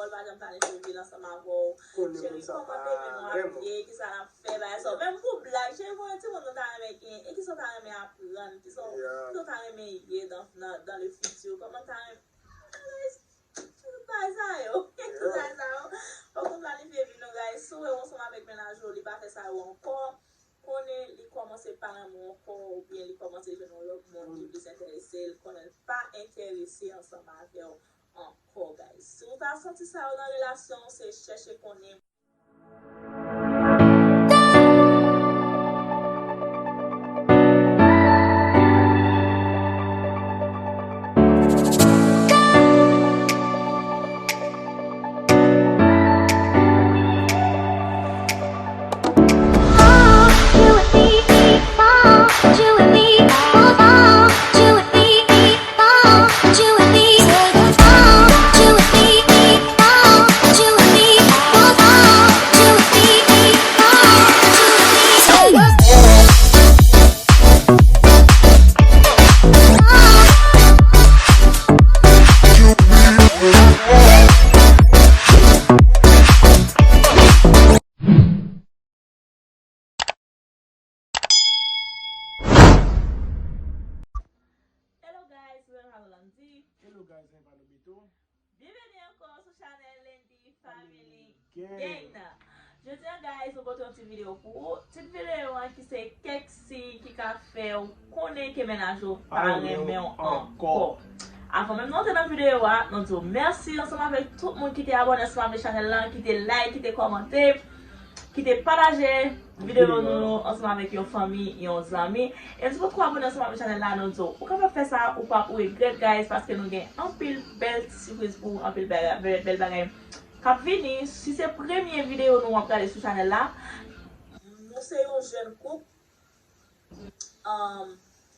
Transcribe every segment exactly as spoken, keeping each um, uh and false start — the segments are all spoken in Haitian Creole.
Pòl pa janm planifye vin ansanm avè w. Cheri, kòman demen nou ap ye? Kisa n ap fè? Bagay sa yo. Menm pou blag, cheri, pou yon timoun nou ta renmen gen. E kisa w ta renmen aprann? Kisa w, kisa w ta renmen ye dans, dans, dans le futur? Kòman w ta renmen, guys, tout bagay sa yo. Tout bagay sa yo. Fòk nou planifye vi nou, guys. Si w wè w ansanm avèk mennaj ou, li pa fè sa yo ankò, konnen li kòmanse pa renmen w ankò, oubyen li kòmanse jwenn yon lòt moun ki plis enterese l, konnen l pa enterese ansanm avè w ankò, guys. Si w ta santi sa yo nan relasyon w, se chèche konnen. Hello guys, mwen Rolandi. Hello guys, mwen Pano Beto. Byenveni ankò sou chanèl Landy Family Gang nan. Jodi a, guys, nou pote yon ti videyo pou ou. Tit videyo an ki se kèk siy ki ka fè w konnen ke mennaj ou pa renmen w ankò. Avan menm nou antre nan videyo a, nou di w mèsi ansanm avèk tout moun ki te abòne ansanm avèk chanèl la, ki te like, ki te kòmante, ki te pataje videyo nou ansanm avèk yon fanmi, yon zanmi. E si w potko abòne ansanm avèk chanèl la, nou di w, ou kapab fè sa, ou p ap regrèt, guys, paske nou gen anpil bèl ti sipriz pou ou, anpil bèl, bèl, bèl bagay k ap vini. Si se premye videyo nou w ap gade sou chanèl la, nou se yon jèn koup. Um,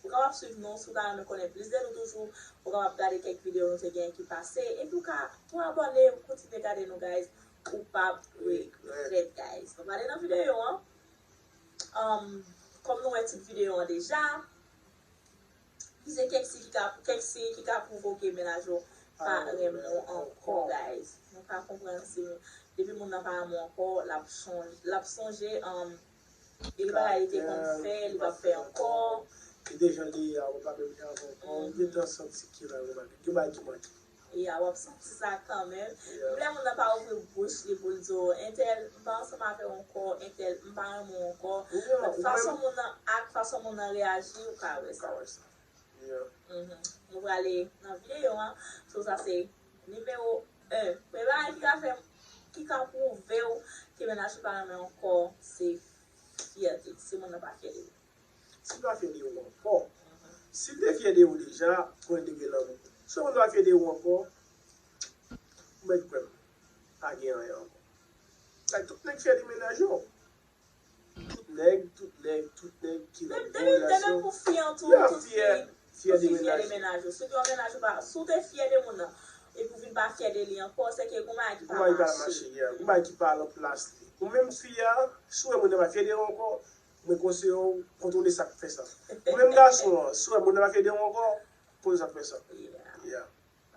ou kapab swiv nou si w ta renmen konnen plis de nou toujou. Ou kapab gade kèk videyo nou te gen ki pase. Epi ou ka tou abòne, kontinye gade nou, guys. Ou p ap regrèt, guys. Nou prale nan videyo an. Um, kòm nou wè tit videyo an deja, ki se kèk siy ki ka, kèk siy ki ka pwouve w ke mennaj ou pa renmen w ankò, guys. Nou ka konprann si depi moun nan pa renmen w ankò, l ap chonj-, l ap sonje, um, e bagay li te konn fè, li p ap fè ankò. Li te jan li ye a, ou pa menm jan avè ankò. Ou gentan santi ke bagay yo manke. Gen bagay ki manke. Ya, w ap santi sa kanmenm. Menm lè moun nan pa ouvri bouch li pou l di w, entèl, m pa ansanm avè w ankò, entèl, m pa renmen w ankò. Fason moun nan ak fason moun nan reyaji, ou ka wè sa. Mhm. Nou prale nan videyo an. So, sa se nimewo en. Premye bagay ki ka fè, ki ka pwouve w ke mennaj ou pa renmen w ankò, se fyète. Si moun nan pa fyè de ou. Si l pa fyè de ou ankò. Si l te fyè de ou deja, konnen te gen lanmou. Si moun pa fyè de ou ankò, ou mèt kwè m, pa gen anyen ankò. Sa tout nèg fyè de mennaj yo. Tout nèg, tout nèg, tout nèg ki nan bon relasyon, y ap fyè, fyè de mennaj yo. Si w te yon mennaj ou pa, si w te fyè de moun nan, epi w vin pa fyè de li ankò, se ke gon bagay ki pa mache. Gon bagay ki pa nan plas li. Ou menm fi a, si w wè moun nan pa fyè de ou ankò, mwen konseye w kontwole sa k fè sa. Ou menm gason an, si w wè moun nan pa fyè de ou ankò, kontwole sa k fè sa. Ya.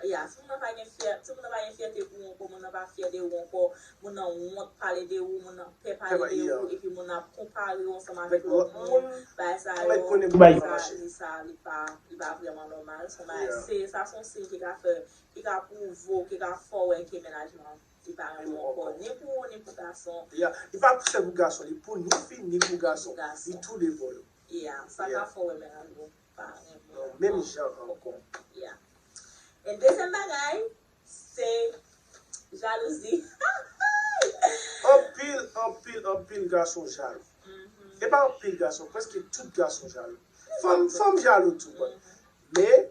Ya, si moun nan pa gen fyè, si moun nan pa gen fyète pou ou ankò, moun nan pa fyè de ou ankò, moun nan wont pale de ou, moun nan pè pale de ou, epi moun nan ap konpare w ansanm avèk lòt moun, bagay sa yo, li sa, li pa, li pa vrèman nòmal. Se yon bagay, se, sa se yon siy ki ka fè, ki ka pwouve w, ki ka fè w wè ke mennaj ou an, li pa renmen w ankò, ni pou ou, ni pou gason. Ya, li pa sèl pou gason, li pou ni fi, ni pou gason. Li tou de bò yo. Ya, sa ka fè w wè mennaj ou pa renmen w ankò. Non, menm jan ankò. Ya. E dezyèm bagay, se jalouzi. Anpil, anpil, anpil gason jalou. E pa anpil gason, prèske tout gason jalou. Fanm, fanm jalou tou, bon. Men,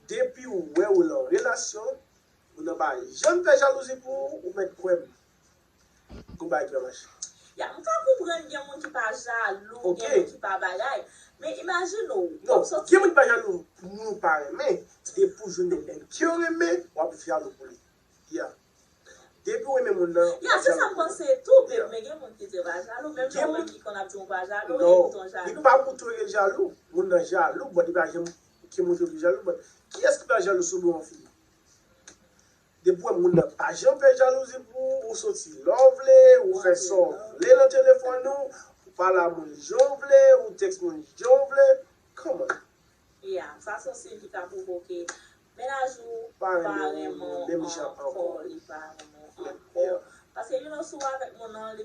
depi w wè w nan relasyon, moun nan pa janm fè jalouzi pou ou, ou mèt kwè m. Gon bagay ki pa mache. Ya, m ka konprann gen moun ki pa jalou, gen moun ki pa bagay. Men imajine w, w ap soti. Non, gen moun ki pa jalou pou moun ou pa renmen. Depi w jwenn yon moun ke w renmen, w ap jalou pou li. Ya. Depi w renmen moun nan, w ap jalou pou li. Ya, se sa m panse tou, men gen moun ki di yo pa jalou, menm jan w wè ki konn ap di w pa jalou, e poutan jalou. Non, li pa pou tou rele jalou. Moun nan jalou, but li pa janm ki montre li jalou, but kiyès ki pa jalou sou do yon fi? Depi w wè moun nan pa janm fè jalouzi pou ou, ou soti lè w vle, ou fè sa w vle nan telefòn ou, ou pale a moun jan w vle, ou tèks moun jan w vle. Come on. Yeah, sa se yon siy ki ka pwouve ke mennaj ou pa renmen w ankò, li pa renmen w ankò. Paske, you know, si w avèk moun nan, li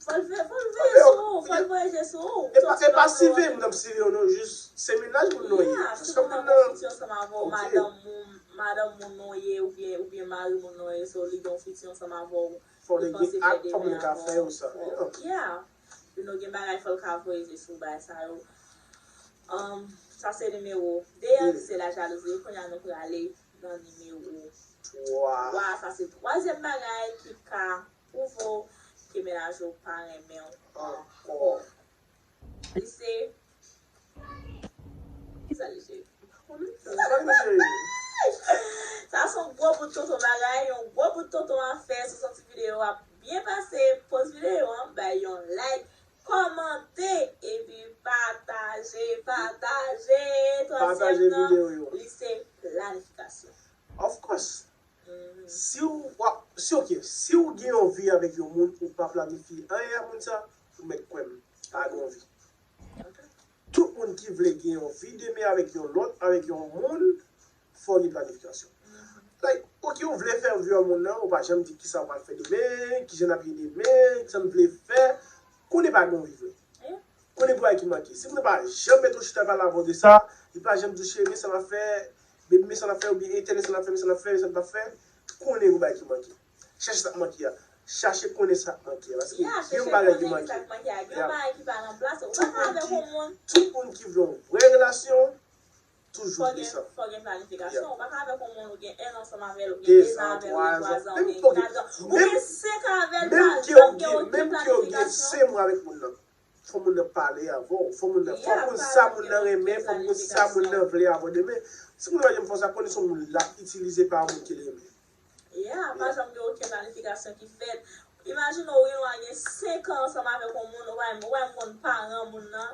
fò l veye sou ou, fò l voye je sou ou. E pa sive moun nan ap sive w non, jis se mennaj moun nan ye. Jis kòm moun nan. Madanm moun, madanm moun nou ye, oubyen, oubyen mari moun nou ye, so li gen yon fiti ansanm avè w. Fò li gen ak, fò moun nan ka fè yo sa. Yeah. Pou nou gen bagay, fò l ka voye je sou bagay sa yo. Um, sa se nimewo de an, se la jalouzi. Kounye a nou prale nan nimewo twa. Sa se twazyèm bagay ki ka pwouve w ke mennaj ou pa renmen w ankò. Li se. Kisa li se? Sa se yon gwo bout tonton bagay, yon gwo bout tonton afè sou sòti videyo a. Byen pase, poz videyo an, bay yon like, kòmante, epi pataje, pataje. Twazyèm nan, li se planifikasyon. Of course. Si w, si, ok, si w gen yon vi avèk yon moun, ou pa planifye anyen a moun sa, ou mèt kwè m, pa gen yon vi. Tout moun ki vle gen yon vi demen avèk yon lòt, avèk yon moun, fò gen planifikasyon. Like, ok, ou vle fè vi a moun nan, ou pa janm di kisa w pral fè demen, kijan n ap ye demen, kisa n vle fè. Konnen pa gen yon vi vre. Konnen gen bagay ki manke. Si moun nan pa janm mete w chita pale avè w de sa, li pa janm di w cheri, men sa n ap fè, baby, men sa n ap fè, oubyen etènèl sa n ap fè, men sa n ap fè, men sa n p ap fè, konnen gen bagay ki manke. Chache sa k manke a. Chache konnen sa k manke a. Paske gen yon bagay ki manke. Tout moun ki vle yon vrè relasyon, toujou vle sa. Fò gen planifikasyon. Ou pa ka avèk yon moun ou gen en an ansanm avè l, ou gen de zan avè l, ou gen twa zan, ou gen kat zan, ou gen senk an avè l, pa janm gen okenn planifikasyon. Fò moun nan pale avè w. Fò moun nan, fò moun sa moun nan renmen, fò moun sa moun nan vle avè w demen. Si moun nan pa janm fè w sa, konnen se yon moun l ap itilize pa yon moun ke l renmen. Yeah, pa janm gen okenn planifikasyon ki fèt. Imajine w, ou gen senk an ansanm avèk yon moun, ou pa menm konn paran moun nan.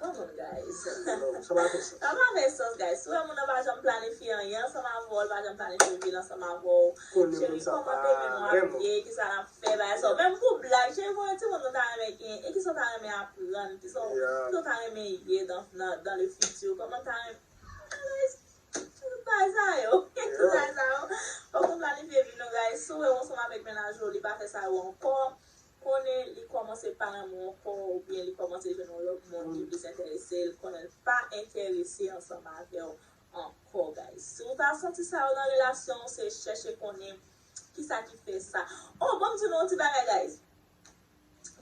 Come on, guys. Sa pa fè sans, guys. Si w wè moun nan pa janm planifye anyen ansanm avè w, li pa janm planifye vi l ansanm avè w. Cheri, kòman demen nou ap ye, kisa n ap fè, bagay sa yo. Menm pou blag, cheri, konbyen timoun nou ta renmen gen, e kisa w ta renmen aprann, kisa w ta renmen ye dans, dans, dans le futur, kòman w ta renmen, guys, tout bagay sa yo, tout bagay sa yo. Fòk nou planifye vi nou, guys. Si w wè w ansanm avèk mennaj ou, li pa fè sa yo ankò, konnen li kòmanse pa renmen w ankò, oubyen li kòmanse jwenn yon lòt moun ki plis enterese l, konnen l pa enterese ansanm avè w ankò, guys. Si w ta santi sa yo nan relasyon w, se chèche konnen kisa ki fè sa. Oh, ban m di nou yon ti bagay, guys.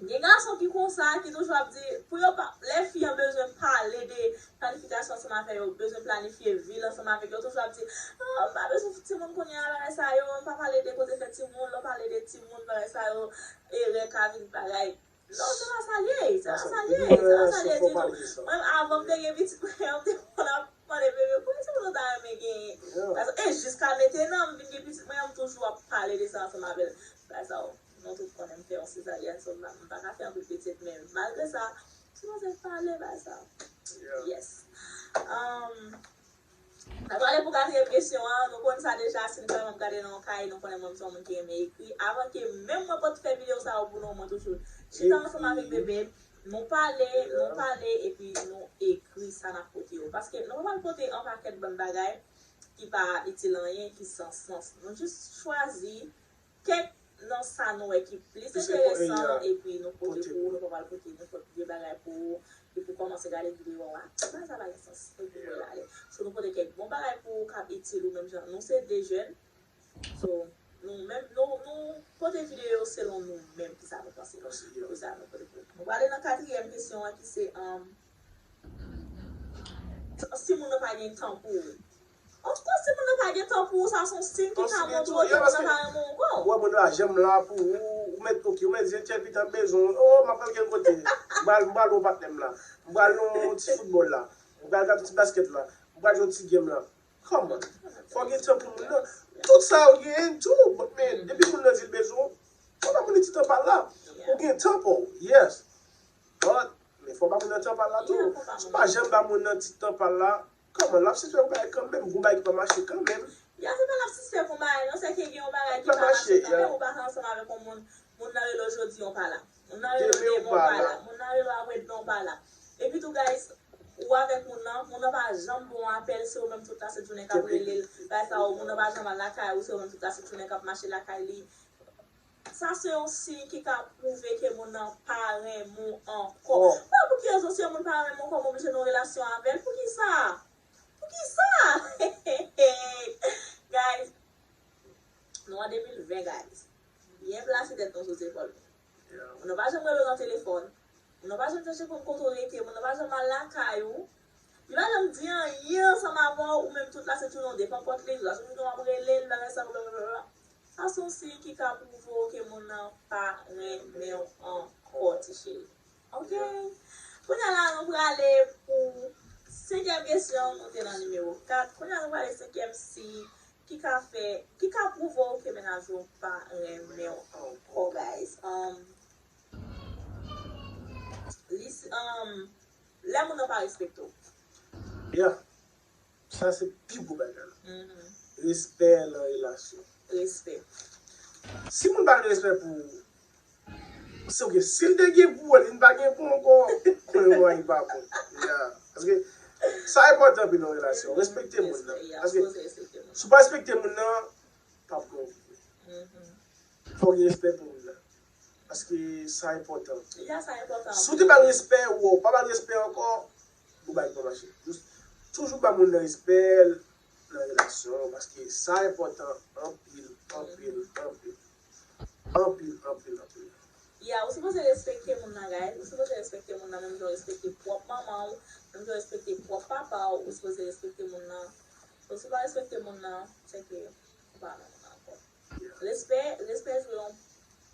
Gen gason ki konsa, ki toujou ap di, pou yo pa, lè fi an bezwen pale de planifikasyon ansanm avè yo, bezwen planifye vi l ansanm avèk yo, toujou ap di, oh, m pa bezwen timoun kounye a, bagay sa yo, m pa pale de kote fè timoun, lè w pale de timoun, bagay sa yo, erè ka vin bagay. Non, se pa sa l ye, se pa sa l ye, se pa sa l ye ditou. Mwen, avan m te gen pitit mwen, m te konn ap mande bebe, konbyen timoun ou ta renmen genyen? E jiska mentenan, m vin gen pitit mwen, m toujou ap pale de sa ansanm avè l. Bagay sa yo, nou tout konnen m fè yon sezaryèn, so m pa ka fè anpil pitit, men malgre sa, m sipoze pale bagay sa. Yes. Um, N ap prale pou katriyèm kesyon an. Nou konn sa deja, si nou pa janm gade nan yon kay, nou konnen mwen, m se yon moun ki renmen ekri. Avan ke menm mwen pot fè videyo sa yo pou nou, mwen toujou chita ansanm avèk bebe m, nou pale, nou pale, epi nou ekri sa n ap pote yo. Paske nou pa pral pote yon pakèt bann bagay ki pa itil anyen, ki san sans. Nou jis chwazi kèk nan sa nou wè ki plis enteresan, epi nou pote pou ou, nou pa pral pote nenpòt vye bagay pou ou, epi w kòmanse gade videyo a, a, bagay sa pa gen sans, epi w ale. So, nou pote kèk bon bagay pou ou k ap itil ou menm jan. Nou se de jèn, so, nou menm, nou, nou pote videyo selon nou menm kisa nou panse. Pou sa, nou pote pou ou. Nou prale nan katriyèm kesyon an ki se, um, si moun nan pa gen tan pou ou. Of course, si moun nan pa gen tan pou ou, sa se yon siy ki ka montre w ke moun nan pa renmen w ankò. Ou wè moun nan pa janm la pou ou, ou mèt, ok, ou mèt zye tchèpit an bezwen w, oh, m ap al kèl kote, m pral, m pral wè patnè m la, m pral yon ti foutbòl la, m pral gade ti baskèt la, m pral jwe yon ti game la. Come on. Fò w gen tan pou moun nan. Tout sa ou genyen tou, men depi moun nan di l bezwen w, fò w ba moun nan ti tan pa l la. Ou gen tan pa w, yes. But, men fò w ba moun nan tan pa l la tou. Si w pa janm ba moun nan ti tan pa l la, kòman l ap sispann bagay kanmenm? Gon bagay ki pa mache kanmenm. Ya, se pa l ap sispèk yon bagay, non, se ke gen yon bagay ki pa mache kanmenm, ou pa ansanm avèk yon moun, moun nan rele w jodi, yon pa la. Moun nan rele w demen, yon pa la. Moun nan rele w apre demen, yon pa la. Epi tou, guys, ou avèk moun nan, moun nan pa janm ba w apèl, se ou menm tout la sent jounen k ap rele l. Bagay sa yo, moun nan pa janm al lakay ou, se ou menm tout la sent jounen k ap mache lakay li. Sa se yon siy ki ka pwouve ke moun nan pa renmen w ankò. Bon, pou ki rezon si yon moun pa renmen w ankò, m oblije nan yon relasyon avè l? Poukisa? Poukisa? Guys, nou an de mil ven, guys. Byen plase tèt nou sou zepòl nou. Moun nan pa janm rele w nan telefòn. Moun nan pa janm chèche konn kote w rete. Moun nan pa janm al lakay ou. Li pa janm di anyen ansanm avè w, ou menm tout la se tounen w devan pòt li, tout la se tounen w ap rele l, bagay sa, blablabla. Sa se yon siy ki ka pwouve w ke moun nan pa renmen w ankò, ti cheri. Ok? Kounye a la, nou prale pou senkyèm kesyon, nou te nan nimewo kat. Kounye a, nou prale senkyèm siy ki ka fè, ki ka pwouve w ke mennaj ou pa renmen w ankò, guys. Um, li, um, lè moun nan pa respekte w. Yeah. Sa se pi gwo bagay la. Mhm. Respè nan relasyon. Respè. Si moun pa gen respè pou ou, se ok. Si l te gen pou ou, li pa gen pou ou ankò, konnen bagay pa bon. Yeah. Paske sa enpòtan anpil nan relasyon. Respekte moun nan. Paske si w pa respekte moun nan, p ap gen anpil. Mhm. Fò w gen respè pou moun nan. Paske sa enpòtan. Ya, sa enpòtan. Si w te ba l respè, ou pa ba l respè ankò, ou bay pa mache. Jis toujou ba moun nan respè nan relasyon, paske sa enpòtan anpil, anpil, anpil. Anpil, anpil, anpil. Ya, ou sipoze respekte moun nan, guys. Ou sipoze respekte moun nan menm jan w respekte pwòp manman w, menm jan w respekte pwòp papa w, ou sipoze respekte moun nan. So, si w pa respekte moun nan, se ke ou pa renmen moun nan ankò. Respè, respè jwe yon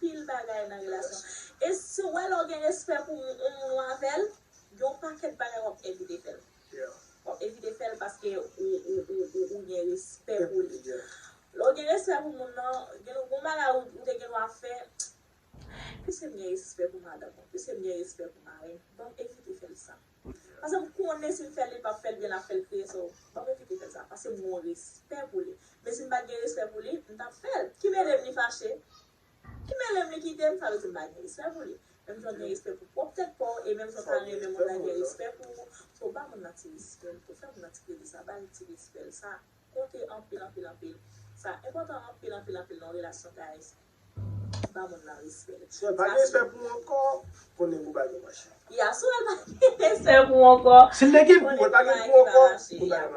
pil bagay nan relasyon. E si w wè lè w gen respè pou yon moun ou avè l, gen yon pakèt bagay w ap evite fè l. W ap evite fè l paske ou, ou, ou, ou, ou gen respè pou li. Lè w gen respè pou moun nan, gen yon bon bagay ou, ou te gen dwa fè. Piske m gen respè pou madanm mwen, piske m gen respè pou mari m, ban m evite fè l sa. Paske m konnen si m fè l, li p ap fè l byen, l ap fè l kriye, so, ban m evite fè l sa. Paske m gen yon respè pou li. Men si m pa t gen respè pou li, m t ap fè l. Ki mele m li fache? Ki mele m li kite m, sa vle di m pa gen respè pou li. Menm jan w gen respè pou pwòp tèt pa w, e menm jan w ta renmen moun nan gen respè pou ou. So, ba moun nan ti respè l, tou fè moun nan ti kredi sa, ba l ti respè l sa. Konte anpil, anpil, anpil. Sa enpòtan anpil, anpil, anpil nan yon relasyon, guys. Ba moun nan respè l. Si w pa gen respè pou ou ankò, konnen pou bagay mache. Ya, si w pa gen respè pou ou ankò, si l te gen pou ou, pa gen pou ou ankò, pou bagay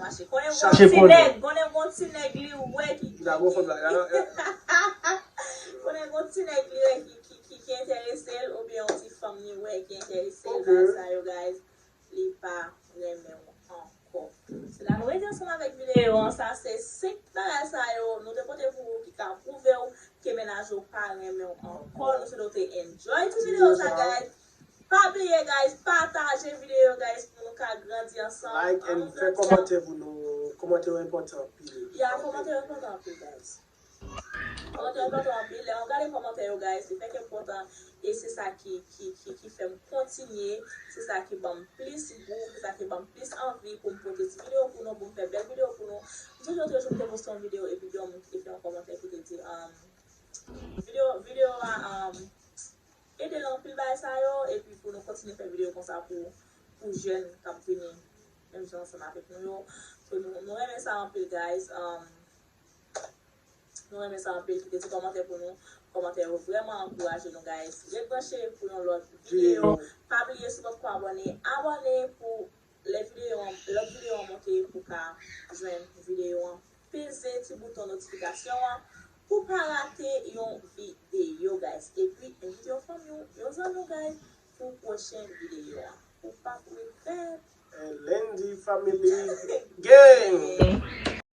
mache. Konnen gon ti nèg, konnen gon ti nèg li wè ki, ki, ki, konnen gon ti nèg li wè ki, ki, ki, ki enterese l, oubyen yon ti fanm li wè ki enterese l, bagay sa yo, guys. Li pa renmen w ankò. Se la nou rete ansanm avèk videyo an. Sa se senk bagay sa yo nou te pote pou ou ki ka pwouve w ke mennaj ou pa renmen w ankò. Nou swete w te enjoy ti videyo sa, guys. Pa bliye, guys, pataje videyo, guys, pou nou ka grandi ansanm. Like and fè kòmantè pou nou. Kòmantè yo enpòtan anpil. Ya, kòmantè yo enpòtan anpil, guys. Kòmantè yo enpòtan anpil. Lè w gade kòmantè yo, guys, li fèk enpòtan. E se sa ki, ki, ki, ki fè m kontinye. Se sa ki ban m plis gou, se sa ki ban m plis anvi pou m pote ti videyo pou nou, pou m fè bèl videyo pou nou. M sonje yon jou m te poste yon videyo epi gen yon moun ki te fè yon kòmantè ki te di, um, videyo, videyo a, um, ede l anpil bagay sa yo, epi pou nou kontinye fè videyo konsa pou, pou jèn k ap vini menm jan ansanm avèk nou yo. So, nou, nou renmen sa anpil, guys. Um, Nou renmen sa anpil. Kite ti kòmantè pou nou. Kòmantè yo vrèman ankouraje nou, guys. Ret branche pou yon lòt videyo. Pa bliye, si w poko abòne, abòne pou lè videyo an, lòt videyo an monte, pou ka jwenn videyo an. Peze ti bouton notifikasyon an pou pa rate yon videyo, guys. Epi, envite yon fanmi w, yon zanmi w, guys, pou pwochen videyo an. Ou p ap regrèt. L N D Family Gang!